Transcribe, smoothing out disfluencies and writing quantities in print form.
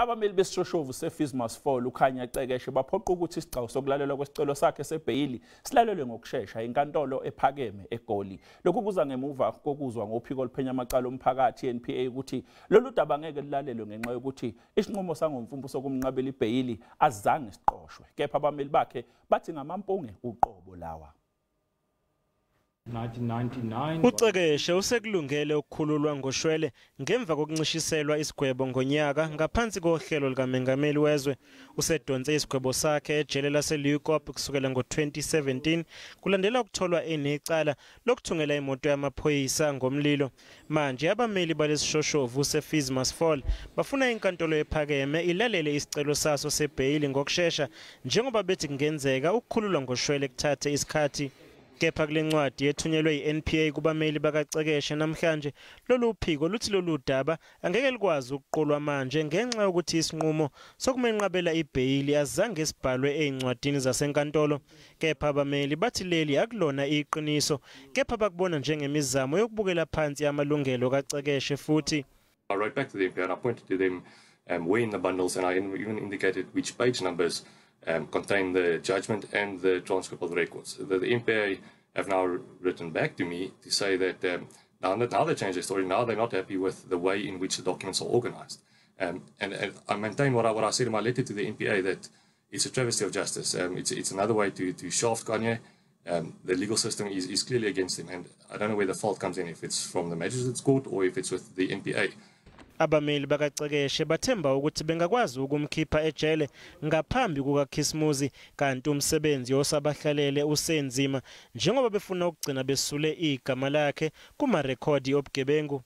Abameli besishoshovu seFees Must Fall uKhanya Cekeshe baphoqa ukuthi isigcawu sokulalelwa kwesicelo sakhe sebheyili silalelwe ngokushesha inkantolo ephakeme eGoli. Lokhu kuza ngemuva kokuzwa ngophiko oluphenya amacala omphakathi iNPA ukuthi lolu daba ngeke lulalelwe ngenxa yokuthi isinqumo sangomfumfu sokumnqabela ibheyili azange siqoshwe. Kepha abameli bakhe bathi ngamampunge uqobo lawa. 1999. UCekeshe usekulungele ukukhululwa ngoshwele ngemva kokuncishiselwa isigwebo ngonyaka ngaphansi kohlelo likaMengameli wezwe. Usedonse isigwebo sakhe ejele laseLeeuwkop kusukela ngo-2017 kulandela ukutholwa enecala lokuthungela imoto yamaphoyisa ngomlilo. Manje abameli balesishoshovu seFees Must Fall bafuna inkantolo ephakeme ilalele isicelo saso sebheyili ngokushesha, njengoba bethi kungenzeka ukukhululwa ngoshwele kuthathe isikhathi. Kepha kule ncwadi ethunyelwe yi-NPA kubameli bakaCekeshe namhlanje, lolu phiko luthi lolu daba angeke likwazi ukuqulwa manje ngenxa yokuthi isinqumo sokumenqabela ibheyili azange sibhalwe ezincwadini zasenkantolo. Kepha abameli bathi leli akulona iqiniso, kepha bakubona njengemizamo yokubukela phansi amalungelo kaCekeshe futhi. I wrote back to the NPA and I pointed to them where in the bundles, and I even indicated which page numbers contain the judgment and the transcript of the records. The NPA have now written back to me to say that now they changed their story. Now they're not happy with the way in which the documents are organized. And I maintain what I said in my letter to the NPA, that it's a travesty of justice. It's another way to shaft Kanye. The legal system is clearly against him, and I don't know where the fault comes in, if it's from the magistrate's court or if it's with the NPA. Abameli bakaCekeshe bathemba ukuthi bengakwazi ukumkhipha ejele ngaphambi kukaKhisimusi, kanti umsebenzi osabahlalele usenzima njengoba befuna ukugcina besule igama lakhe kumarekhodi obugebengu.